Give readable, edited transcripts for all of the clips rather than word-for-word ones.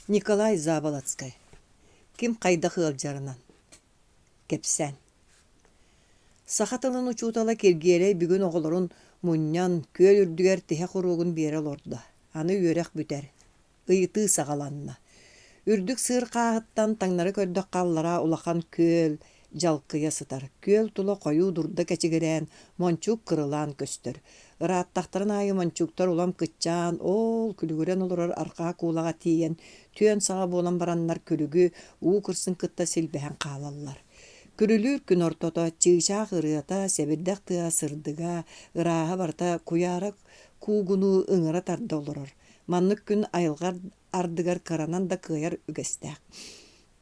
Николай Заболоцкай Ким хайдах ыалдьарынан Кэпсээн Саха тылын учуутала Киргиэлэй бүгүн оҕолорун мунньан, күөл үрдүгэр тиһэх уруогун биэрэ олордо. Аны үөрэх бүтэр. Ыйытыы саҕаланна. Үрдүк сыыр хааһыттан таҥнары көрдөххө аллараа улахан күөл дьалкыйа сытар. Күөл тула хойуу дурда кэчигирээн, мончуук кырылаан көстөр. Ырааттахтарын аайы мончууктар улам кыччаан, оол күлүгүрэн олорор арҕаа куулаҕа тиийэн, түөн саҕа буолан бараннар күлүгү уу кырсын кытта силбэһэн хаалаллар. Күрүлүүр күн ортото чыычаах ырыата, сэбирдэх тыаһа сырдыга, ырааһа барыта куйаара куугунуу ыҥыра тарда олорор. Маннык күн айылҕа ардыгар кыранан да кыайар үгэстээх.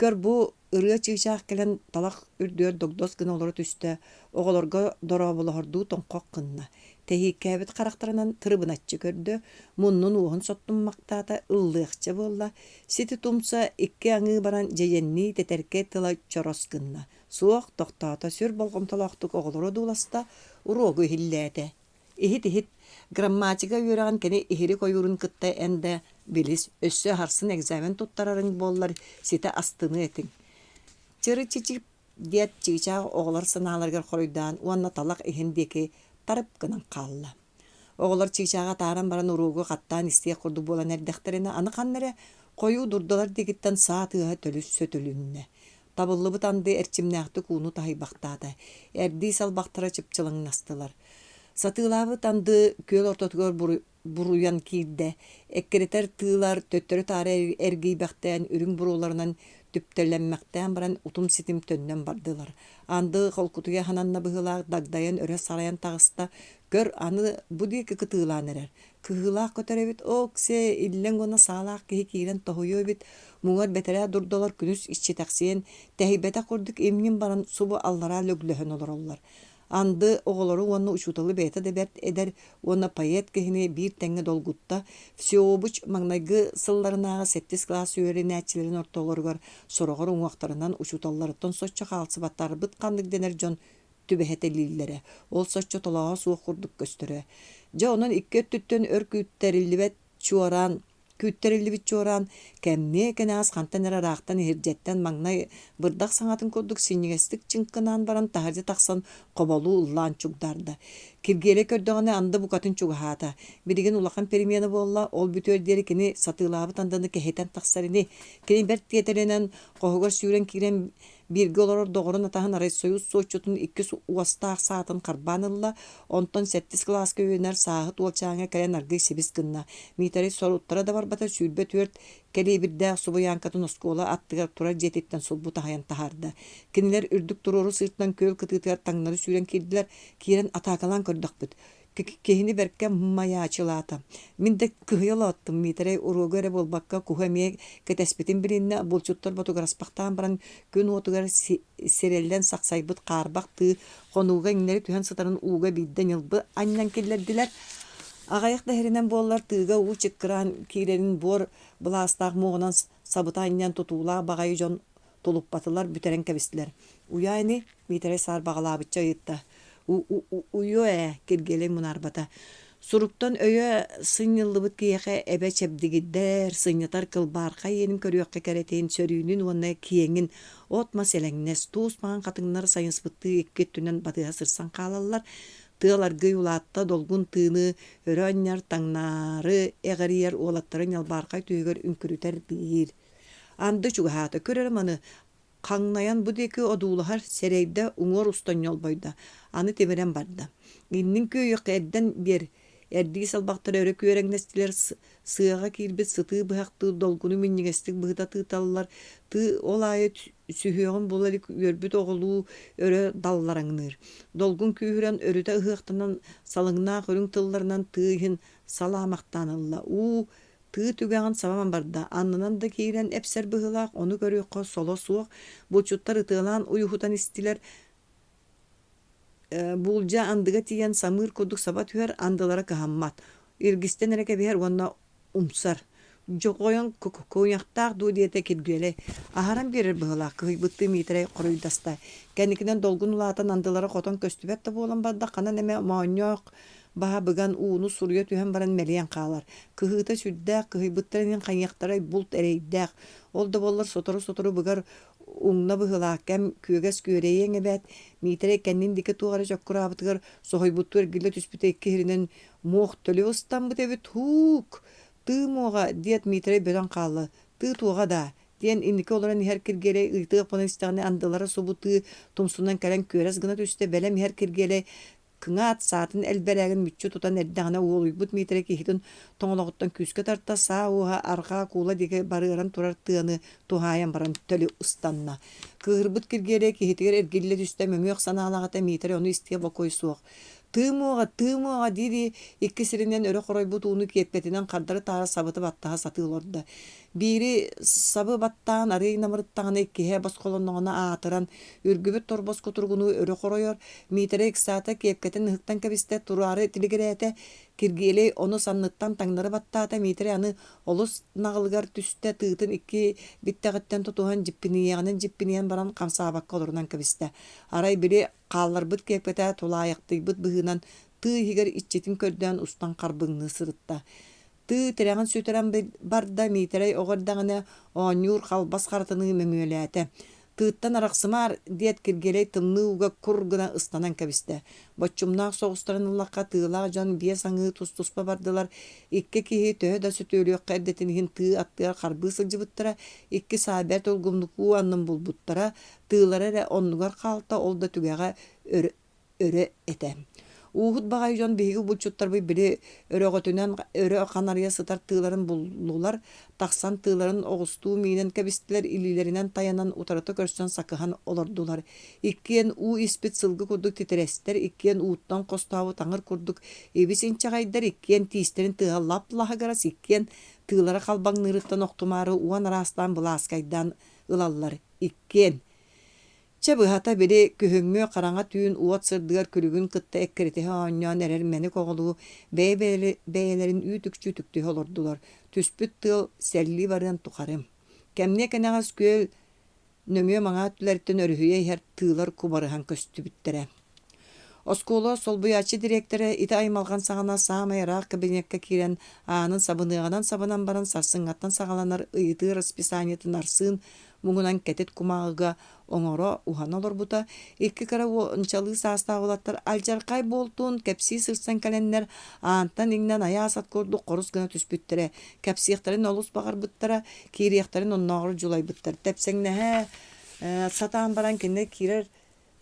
Көр, бу ырыа чыычаах кэлэн талах үрдүгэр догдос гына олоро түстэ, оҕолорго дорооболоһордуу тоҥхох гынна, тэһииккээбит харахтарынан тырыбыначчы көрдө, муннун уоһун соттуммахтаата, ыллыахча буолла, сити тумса икки аҥыы баран дьэдьэннии тэтэркэй тыла чорос гынна, суох, тохтоото, сүр болҕомтолоохтук оҕолору одууласта, уруогу иһиллээтэ. Иһит-иһит, грамматика үөрэҕин кини иһирик ойуурун кытта эн да билис, өссө сарсын экзамен туттарарыҥ буоллар ситэ астыныа этиҥ. Чыры-чичип диэт чыычаах оҕолор санааларыгар хоруйдаан уонна талах иһин диэки тарып гынан хаалла. Оҕолор чыычааҕы атааран баран уруогу хаттаан истиэх курдук буолан эрдэхтэринэ аны ханна эрэ хойуу дурдалар диэкиттэн саа тыаһа төлүс сөтөлүннэ. Табыллыбыт анды эрчимнээхтик ууну таһыйбахтаата, эрдии салбахтара чыпчылыҥнастылар. Сатыылаабыт анды күөл ортотугар буруйан киирдэ, эккирэтэр тыылар төттөрү-таары эргийбэхтээн үрүҥ буруоларынан түптэлэммэхтээн баран утум-ситим төннөн бардылар. Анды холкутуйа хананна быһыылаах дагдайан өрө сарайан таҕыста, көр аны бу диэки кытыылаан эрэр. Кыһыылаах көтөр эбит, оок-сиэ, иллэҥ уонна саалаах киһи киирэн тоһуйуо эбит, муҥар бэтэрээ дурдалар күнүс иччитэхсийэн, тэһийбэтэх курдук имньин баран субу аллараа лөглөһөн олороллор. Анды оҕолору уонна учууталы бэйэтэ да бэрт эдэр уонна поэт киһини биир тэҥҥэ долгутта, всеобуч маҥнайгы сылларынааҕы сэттис кылаас үөрэнээччилэрин ортолоругар сороҕор уҥуохтарынан учууталларыттан соччо хаалсыбаттарбыт ханнык дэнэр дьон түбэһэтэлииллэрэ, ол соччо толооһо суох курдук көстөрө. Дьэ онон икки өттүттэн өр күүттэриллибэт чуораан күүттэриллибит чуораан кэмниэ кэнэҕэс хантан эрэ ыраахтан иһирдьэттэн маҥнай бырдах саҥатын курдук синньигэстик чыҥкынаан баран таһырдьа тахсан хоболуу ыллаан чугдаарда. Киргиэлэй көрдөҕүнэ анды букатын чугаһаата. Билигин улахан перемена буолла, ол бүтүөр диэри кини сатыылаабыт андыны кэһэтэн тахсар ини. Кини бэрт тиэтэлинэн хоһугар сүүрэн киирэн Бииргэ олорор доҕорун атаһын райсоюз суотчутун иккис уостаах саатын харбаан ылла, онтон сэттис кылааска үөрэнэр сааһыт уолчааҥҥа кэлэн аргыый сибис гынна. Миитэрэй соруттара да барбата 24 кэлиэбирдээх субуйааҥкатын оскуола аттыгар турар дьиэтиттэн сулбу таһыйан таһаарда. Кинилэр үрдүк туруору сыыртан күөл кытыытыгар таҥнары сүүрэн киирдилэр, киирэн атаакалаан көрдөхпүт. Киһини бэркэ майаачылаата. Мин да кыһыйа олооттум, Миитэрэй уруогу эрэ буолбакка, куһу эмиэ кэтэспитин билиннэ, булчуттар ботугураспахтаан баран күн уотугар сирэллэн сахсайбыт хаарбах тыы хонууга иҥнэри түһэн сытарын ууга биирдэ ньылбы анньан киллэрдилэр. Аҕыйах да иһэринэн буоллар, тыыга уу чыккыраан киирэрин буор былаастаах муоҕунан сабыта анньан тутуулаах баҕайы дьон тулуппатылар, бүтэрэн кэбистилэр. Уйаа ини, Миитэрэй саарбаҕалаабычча ыйытта. Уйуо ээ, Киргиэлэй мунаарбата. Суруктан өйө сынньыллыбыт киһиэхэ эбэ чэбдигирдэр, сынньатар кылбаархай иэнин көрүөххэ кэрэтин, сөрүүнүн уонна киэҥин от-мас элэҥнэс, туус маҥан хатыҥнар сайыспыттыы икки өттүнэн батыһа сырсан хаалаллар. Тыал аргыый улаатта, долгун тыыны өрө анньар, таҥнаары эҕирийэр уолаттары ньалбаархай түһүгэр үҥкүрүтэр биир. Анды чугаһаата, көр эрэ маны, Хаҥнайан бу диэки одуулаһар, сэрэйдэ, уҥуор устан ньолбойдо, аны тимирэн барда. Иннин күөйүөххэ эрдэн биэр, эрдии салбахтара өрө күөрэҥнэстилэр, сыаҕа киирбит сытыы быһахтыы долгуну минньигэстик быһыта тыыталлар, тыы ол аайы сүһүөҕүн була илик үөрбүт оҕолуу өрө даллараҥныыр. Долгун күүһүрэн өрүтэ ыһыахтанан салыҥнаах үрүҥ тылларынан тыы иһин салаамахтаан ылла. Уу, Тыы түгэҕин сабан барда, аннынан да киирэн эпсэр быһыылаах, ону көрүөххэ соло суох, булчуттар ытыалаан уйуһутан истилэр, буулдьа андыга тиийэн самыыр курдук саба түһэр, андылара кыһаммат, илгистэн эрэ кэбиһэр уонна умсар. Дьоҕойон куйахтаах дуу диэтэ Киргиэлэй. Аһаран биэрэр быһыылаах, кыһыйбыттыы Миитэрэй хоруйдаста. Кэнникинэн долгун улаатан андылара хотон көстүбэт да буолан барда, ханан эмэ моонньоох. Баһа быган, ууну суруйа түһэн баран мэлийэн хаалар. Кыһыыта сүрдээх, кыһыйбыттарын иһин хайыахтарай, булт эрэйдээх. Ол да буоллар сотору-сотору быгар уҥна быһыылаах кэм күөгэс күөрэйиэҥ эбээт. Миитэрэй кэннин диэки туох эрэ чоккураабытыгар соһуйбуттуу эргиллэ түспүтэ икки иһиринэн муох төлө ыстаммыт эбит һуук тыы муоҕа диэт Миитэрэй бөтөн хаалла тыы туоҕа даа диэн инники олорон иһэр Киргиэлэй ыйытыах буолан истэҕинэ андылара субу тыы тумсунан кэлэн күөрэс гына түстэ бэлэм иһэр Киргиэлэй кыҥаат саатын элбэрээгин мүччү тутан эрдэҕинэ уолуйбут Миитэрэй киһитин тоҥолоҕуттан күүскэ тарта саа уоһа арҕаа куула диэки барыаран турар тыаны туһаайан баран төлү ыстанна. Кыыһырбыт Киргиэлэй киһитигэр эргиллэ түстэ мөҥүөх санаалаах этэ Миитэрэй ону истиэ бокуой суох. Тыы муоҕа, тыы муоҕа дии-дии икки сиринэн өрө хоройбут ууну киэпкэтинэн хардары-таары сабыта баттаһа сатыы олордо. Биири сабы баттаан арыый намырыттаҕына иккиһэ босхолонноҕуна аатыран, үргүбүт торбос кутуругунуу өрө хоройор. Миитэрэй ыксаата, киэпкэтин ыһыктан кэбистэ, тураары тилигирээтэ. Киргиэлэй ону санныттан таҥнары баттаата. Миитэрэй аны олус наҕылыгар түстэ, тыытын икки биттэҕиттэн тутуһан дьиппинийиэҕинэн дьиппинийэн баран хамсаабакка олорунан кэбистэ. Арай били хаалларбыт киэпкэтэ тулаайахтыйбыт быһыынан тыы иһигэр иччитин көрдөөн устан харбыҥныы сырытта. Тыы тирэҕин сүтэрэн барда Миитэрэй оҕо эрдэҕинэ оонньуур халбас харатыныы мөҥүөлээтэ. «Тыыттан арахсымаар!» диэт Киргиэлэй тымныы ууга кур гына ыстанан кэбистэ. Боччумнаах соҕустарын ыллахха тыылаах дьон биэс аҥыы тус-туспа бардылар. Икки киһи төһө да сөтүөлүөххэ эрдэтин иһин тыы аттыгар харбыы сылдьыбыттара, икки саа бэрт улгумнук уу аннын булбуттара, тыылара эрэ оннугар хаалта, ол да түгэҕэ өрө өрө этэ. Ууһут баҕайы дьон биһиги булчуттарбыт били өрөҕөтүнэн өрө ханарыйа сытар тыыларын буллулар, тахсан тыыларын оҕустуу миинэн кэбистилэр, илиилэринэн тайанан утарыта көрсөн сакыһан олордулар. Иккиэн уу испит сылгы курдук титирэстэр, иккиэн ууттан хостообут аҥыр курдук ибис инчэҕэйдэр, иккиэн тиистэрин тыаһа лап-лаһыгырас, иккиэн тыылара халбаҥныырыттан охтумаары уон араастаан былааскайдаан ылаллар. Иккиэн Чэ, быһата, били күһүҥҥү хараҥа түүн уот сырдыгар күлүгүн кытта эккирэтиһэ оонньоон эрэр мэник оҕолуу бэйэ-бэйэлэрин үүт-үкчү үтүктүһэ олордулар. Түспүт тыал сэллии барыан тухары. Кэмниэ кэнэҕэс күөл нөҥүө-маҥаа өттүлэриттэн өрүһүйэ иһэр тыылар кубарыһан көстүбүттэрэ. Оскуола солбуйааччы дириэктэрэ ити аймалҕан саҕана саамай ыраах кабинекка киирэн аанын сабыныаҕынан сабынан баран сарсыҥҥаттан саҕаланар ыйытыы расписаниетын арсыын муҥунан кэтит кумааҕыга оҥоро, уһана олорбута. Икки кыра уончалыы саастаах уолаттар алдьархай буолтун кэпсии сырсан кэлэннэр, аантан иҥнэн айаас ат курдук хорус гына түспүттэрэ. Кэпсиэхтэрин олус баҕарбыттара, киириэхтэрин оннооҕор дьулайбыттар. Тэпсэҥнэһэ сатаан баран кинилэр киирэр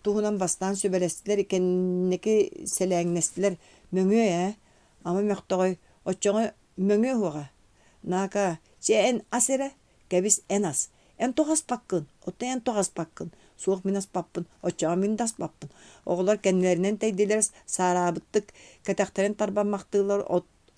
туһунан бастаан сүбэлэстилэр, кэнники сэлээҥнэстилэр. Мөҥүө ээ, ама мөхтөҕөй, оччоҕо мөҥүө уһуоҕа. Наака, чэ эн ас эрэ, Кэбис, эн ас. Эн тоҕо аспаккын? Оттон эн тоҕо аспаккын? Суох, мин аспаппын. Оччоҕо мин да аспаппын. Оҕолор кэннилэринэн тэйдилэр, саараабыттык кэтэхтэрин тарбаммахтыыллар,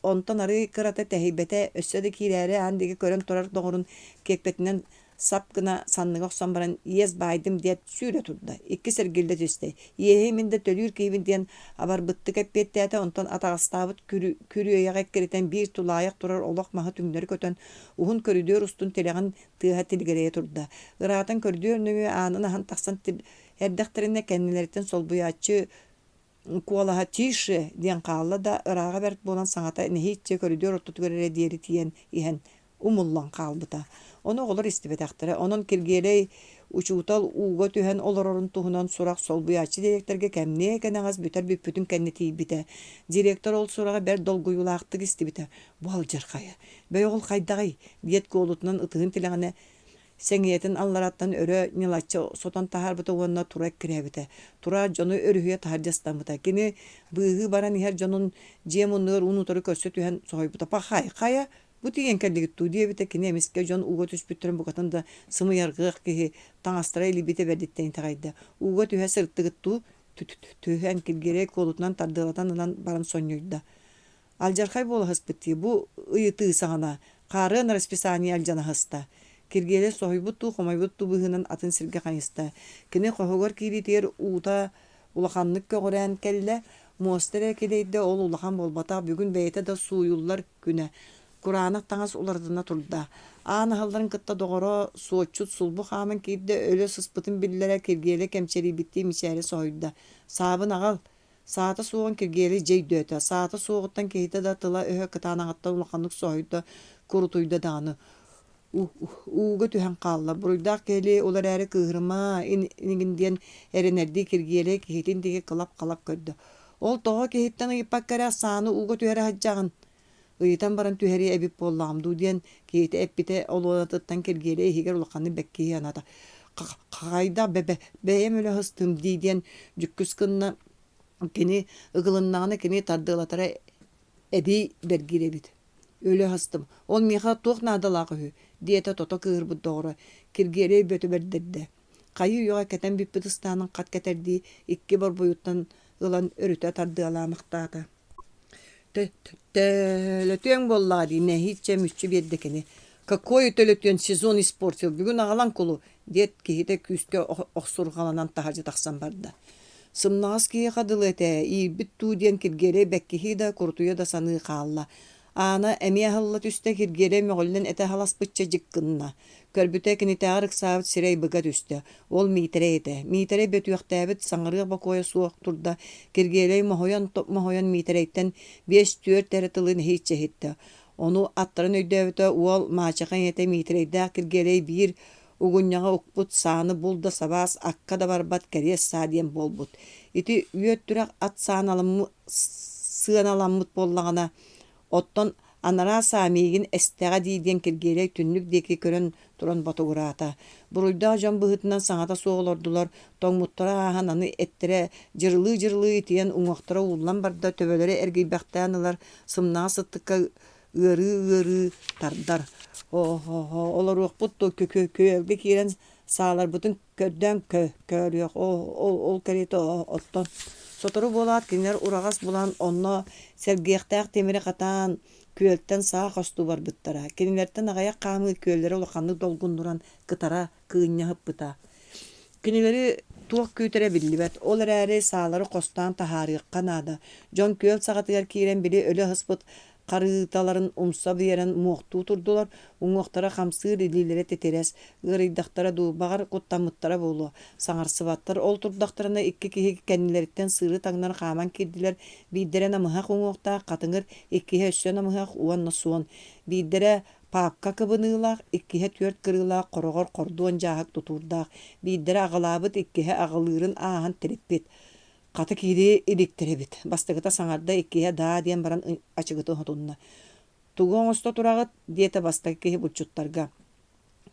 онтон арыый кырата тэһийбэтэ, өссө да киирээри аан диэки көрөн турар доҕорун киэкпэтинэн сап гына санныга охсон баран иэс баайдым диэт сүүрэ турда. Иккис эргиллэ түстэ. Иэһи мин да төлүүр киһибин диэн абарбыттык эппиэттээтэ, онтон атаҕастаабыт күрүөйэҕи эккирэтэн биир тулаайах турар олох маһы түҥнэри көтөн Уһун көрүдүөр устун тилэҕин тыаһа тилигирэйэ турда. Ыраатан көрүдүөр нөҥүө аанын аһан тахсан эрдэхтэринэ кэннилэриттэн солбуйааччы куолаһа «Тише!» диэн хаалла да, ырааҕа бэрт буолан саҥата нэһииччэ көрүдүөр ортотугар эрэ диэри тиийэн иһэн умуллан хаалбыта. Ону оҕолор истибэтэхтэрэ. Онон Киргиэлэй учуутал ууга түһэн олорорун туһунан сурах солбуйааччы дириэктэргэ кэмниэ кэнэҕэс бүтэр бүппүтүн кэннэ тиийбитэ. Директор ол сураҕы бэрт долгуйуулаахтык истибитэ. Бу алдьархайа! Бэйэ ол хайдаҕый? диэт куолутунан ытыһын тилэҕинэ сэҥийэтин аллараттан өрө ньылаччы сотон таһаарбыта уонна тура эккирээбитэ. Тураат дьону өрүһүйэ таһырдьа ыстаммыта. Кини быыһыы баран иһэр дьонун дьиэ муннугар уун-утары көрсө түһэн соһуйбута. «Пахай, хайа, бу тиийэн кэллигит дуу?» диэбитэ. Кини эмискэ дьон ууга түспүттэрин букатын да сымыйаргыах киһи таҥастара илийбитэ бэрдиттэн итэҕэйдэ. «Ууга түһэ сырыттыгыт дуу?» Түһэн Киргиэлэй куолутунан тардыалатан ылан баран сонньуйда. Алдьархай буолаһыспыт дии, бу ыйытыы саҕана хаарыан расписание алдьанаһыста. Киргиэлэй соһуйбут дуу, хомойбут дуу быһыынан атын сиргэ хайыста. Кини хоһугар киириитигэр уута улаханнык көҕүрээн кэллэ, муоста эрэ килэйдэ, ол улахан буолбатах, бүгүн бэйэтэ да сууйуллар күнэ. Кураанах таҥас уларытына турда. Аан аһылларын кытта доҕоро суотчут сулбу хааман киирдэ, өлө сыспытын биллэрэ, Киргиэлэй кэмчэрийбиттии мичээрэ соһуйда. «Саабын аҕал!» Саата суоҕун Киргиэлэй дьэ өйдөөтө. Саата суоҕуттан киһитэ да тыла-өһө кытаанаҕыттан улаханнык соһуйда, курутуйда даҕаны. Ууга түһэн хаалла. Буруйдаах киһилии ол эрээри кыыһырыма инигин диэн эрэнэрдии Киргиэлэй киһитин диэки кылап-халап көрдө. Ол тоҕо киһиттэн ыйыппакка эрэ сааны ууга түһэрэ сылдьаҕын? Ыйытан баран түһэриэ эбит буоллаҕым дуу диэн киһитэ эппитэ олуонатыттан Киргиэлэй иһигэр улаханнык бэккиһии анаата. Хайдах бэйэм өлө сыстым дии диэн дьүккүс гынна. Кини ыгылыннаҕына кини тардыалатара эбии бэргиир эбит. Өлө сыстым. Ол миэхэ туох наадалаах үһү? диэтэ тото кыыһырбыт доҕоро. Киргиэлэй бөтө бэрдэрдэ. Хайыы-үйэҕэ кэтэн бүппүт ыстаанын хат кэтэрдии икки борбуйуттан ылан өрүтэ тардыалаамахтаата. Төлөтүөҥ буоллаҕа дии, нэһииччэ мүччү биэрдэ кини. Какой төлөтүөн сезон испортил, бүгүн аҕалан кулу, диэт киһитэ күүскэ охсурҕаланан таһырдьа тахсан барда. Сымнаҕас киһиэхэ дылы этэ, иирбит дуу диэн Киргиэлэй бэккиһии да, курутуйа да саныы хаалла. Аана эмиэ аһылла түстэ, Киргиэлэй мөҕүллэн этэ аһаласпычча дьик гынна. Көрбүтэ кинитээҕэр ыксаабыт сирэй быга түстэ. Ол Миитэрэй этэ. Миитэрэй бөтүөхтээбит, саҥарыах бокуойа суох турда. Киргиэлэй моһуйан-моһуйан Миитэрэйтэн биэс-түөрт эрэ тылы нэһииччэ иһиттэ. Ону аттарын өйдөөбүтэ уол маачаха ийэтэ Миитэрэйдээх Киргиэлэй биир угунньаҕа укпут сааны бул да сабаас акка да барбат кэриэс саа диэн буолбут. Ити үөт-түрэх ат сыаналаммыт буоллаҕына, Оттон анараа саа миигин эстэҕэ дии диэн Киргиэлэй түннүк диэки көрөн туран ботугураата. Буруйдаах дьон быһыытынан саҥата суох олордулар, тоҥмуттара ааһан аны эттэрэ дьырылыы-дьырылыы итийэн уҥуохтара ууллан барда, төбөлөрө эргийбэхтээн ылар, сымнаҕас сыттыкка ыарыы-ыарыы тардар. Олоруохпут дуо күөлгэ киирэн сааларбытын көрдөөн көрүөх ол кэриэтэ оттон сотору буолаат кинилэр ураҕас булан онно сэргиэхтээх тимири хатаан күөлтэн саа хостуу барбыттара кинилэртэн аҕыйах хаамыы күөллэрэ улаханнык долгуннуран кытара кыынньаһыппыта кинилэри туох күүтэрэ биллибэт ол эрээри саалары хостоон таһаарыахха наада дьон күөл саҕатыгар киирэн били өлө сыспыт харыыталарын умса биэрэн муохтуу турдулар, уҥуохтара хамсыыр, илиилэрэ титирэс, ыарыйдахтара дуу, баҕар, куттаммыттара буолуо. Саҥарсыбаттар, ол турдахтарына икки киһи кэннилэриттэн сыыры таҥнары хааман киирдилэр, биирдэрэ намыһах уҥуохтаах хатыҥыр, иккиһэ өссө намыһах уонна суон. Биирдэрэ паапка кыбыныылаах, иккиһэ түөрт кырыылаах хороҕор хордуон дьааһык тутуурдаах, биирдэрэ аҕылаабыт, иккиһэ аҕылыырын ааһан тириппит. Хата киирии иликтэр эбит. Бастакыта саҥарда, иккиһэ даа диэн баран ачыгытын хотунна. «Тугу оҥосто тураҕыт?» диэтэ бастакы киһи булчуттарга.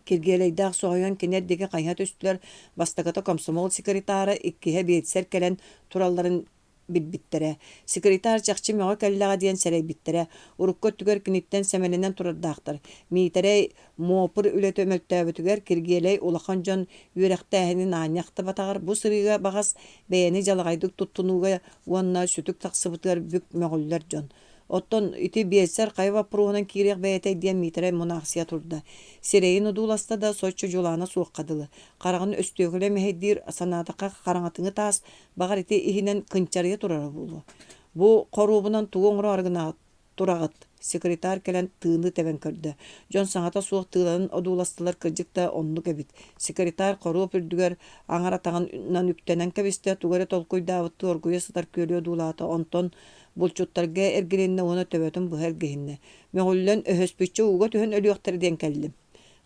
Киргиэлэйдээх соһуйан кинилэр диэки хайыһа түстүлэр. Бастакыта комсомол секретара, иккиһэ биэлсэр кэлэн туралларын билбиттэрэ. Секретарь чахчы мөҕө кэллэҕэ диэн сэрэйбиттэрэ. Урукку өттүгэр киниттэн сэмэлэнэн турардаахтар. Миитэрэй Муопур үлэтэ мөлтөөбүтүгэр Киргиэлэй улахан дьон үөрэхтээһинин аанньа ахтыбатаҕар бу сырыыга баҕас бэйэни дьалаҕайдык туттунууга уонна сүтүк тахсыбытыгар бүк мөҕүллэр дьон. Оттон ити биэлсэр хайа боппуруоһунан киириэх бэйэтэй диэн Миитэрэй мунаахсыйа турда. Сирэйин одууласта да соччо дьулаана суохха дылы. Хараҕын өстүөкүлэ мэһэйдиир санаатахха хараҥатыҥы таас баҕар ити иһинэн кынчарыйа турара буолуо. Бу хоруобунан тугу оҥороору гынаҕыт Тураҕыт, секретарь кэлэн тыыны тэбэн көрдө. Дьон саҥата суох тыыларын одууластылар кырдьык да оннук эбит. Секретарь хоруоп үрдүгэр аҥар атаҕынан үктэнэн кэбистэ, тугу эрэ толкуйдаабыттыы оргуйа сытар күөлү одуулаата, онтон булчуттарга эргилиннэ уонна төбөтүн быһа эргиһиннэ. Мөҕүллэн өһөспүччэ ууга түһэн өлүөхтэрэ диэн кэллим.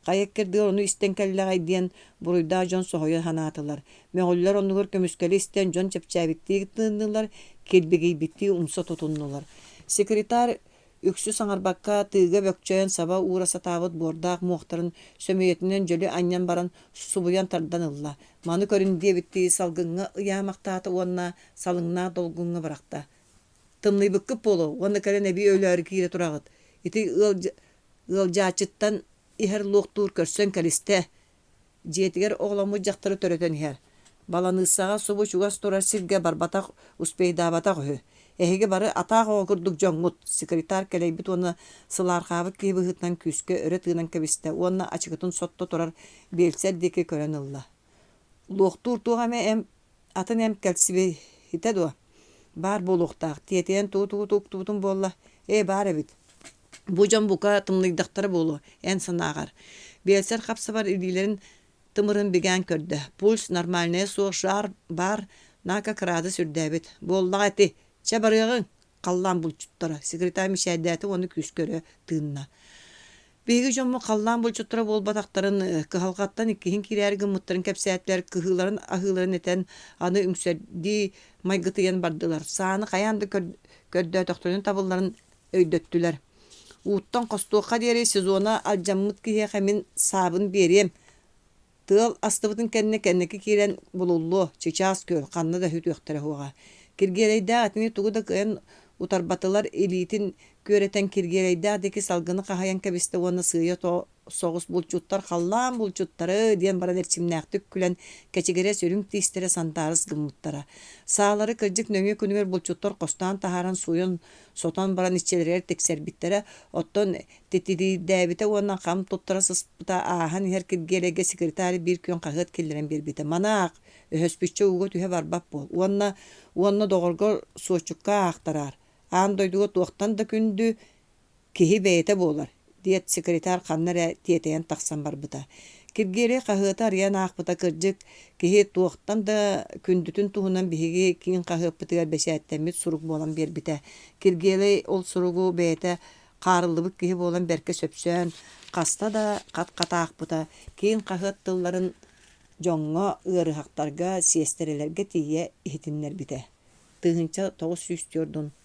Хайа иккэрдигэр ону истэн кэллэҕэй диэн буруйдаах дьон соһуйа санаатылар. Мөҕүллэр оннугар көмүскэли истэн дьон чэпчээбиттии тыыннылар, килбигийбиттии умса тутуннулар. Секретарь үксү саҥарбакка тыыга бөкчөйөн саба уура сатаабыт буордаах муохтарын сөмүйэтинэн дьөлү анньан баран субуйан тардан ылла. Маны көрүн диэбиттии салгыҥҥа ыйаамахтаата уонна салыҥнаах долгуҥҥа бырахта. Тымныйбыккыт буолуо уонна кэлэн эбии өлөөрү киирэ тураҕыт. Ити Ыалдьааччыттан иһэр луохтуур көрсөн кэлистэ, дьиэтигэр оҕоломмут дьахтары төрөтөн иһэр. Баланыыссаҕа субу чугас турар сиргэ барбатах, успейдаабатах үһү. Эһиги бары атаах оҕо курдук дьоҥҥут, секретарь кэлэйбит уонна сылаархаабыт киһи быһыытынан күүскэ өрө тыынан кэбистэ уонна ачыкытын сотто турар биэлсэр диэки көрөн ылла. Луохтуур туох эмэ эмп Атын эмп кэлсибитэ дуо? Баар буолуохтаах, тиэтэйэн тугу-тугу туктубутум буолла? Ээ, баар эбит. Бу дьон бука тымныйдахтара буолуо, эн санааҕар. Биэлсэр хап-сабар илиилэрин тымырын бигээн көрдө. Пульс нормальнайа суох, жар баар, Наака кыраадыс үрдээбит. Буоллаҕа ити. Чэ, барыаҕыҥ, халлаан булчуттара, секретарь мичээрдээтэ уонна күүскэ өрө тыынна. Биһиги дьоммут халлаан булчуттара буолбатахтарын, кыһалҕаттан иккиһин киирээри гыммыттарын кэпсээтилэр, кыһыыларын-аһыыларын этэн, аны үҥсэрдии майгытыйан бардылар. Сааны хайаан да көрдөөтөхтөрүнэ табылларын өйдөттүлэр. Ууттан хостуохха диэри сезона алдьаммыт киһиэхэ мин саабын биэриэм, Тыал астыбытын кэннэ кэнники киирэн булуллуо, чычаас күөл, ханна да сүтүөхтэрэ суоҕа. Киргиэлэйдээх итини тугу да кыайан утарбатылар, илиитин күөрэтэн Киргиэлэйдээх диэки салгыны хаһыйан кэбистэ уонна сыыйа соҕус булчуттар халлаан булчуттары диэн баран эрчимнээхтик күлэн кэчигирэс үрүҥ тиистэрэ сандаарыс гыммыттара. Саалары кырдьык нөҥүө күнүгэр булчуттар хостоон таһааран сууйан сотон баран иччилэригэр тиксэрбиттэрэ, оттон Титириирдээбитэ уонна хам туттара сыспыта ааһан иһэр Киргиэлэйгэ секретарь биир күн хаһыат киллэрэн биэрбитэ. Маны аах, өһөспүччэ ууга түһэ барбат буол уонна уонна доҕоргор суоччукка аахтараар, аан дойдуга туохтан да күндү киһи бэйэтэ буолар, диэт секретарь ханна эрэ тиэтэйэн тахсан барбыта. Киргиэлэй хаһыаты арыйан аахпыта кырдьык, киһи туохтан да күндүтүн туһунан биһиги киин хаһыаппытыгар бэчээттэммит сурук буолан биэрбитэ. Киргиэлэй ол суругу бэйэтэ Хаарыллыбыт киһи буолан бэркэ сөпсөөн, хаста да хат-хат аахпыта, киин хаһыат тылларын дьоҥҥо, ыарыһахтарга, сиэстэрэлэргэ тиийэ иһитиннэрбитэ. 1940.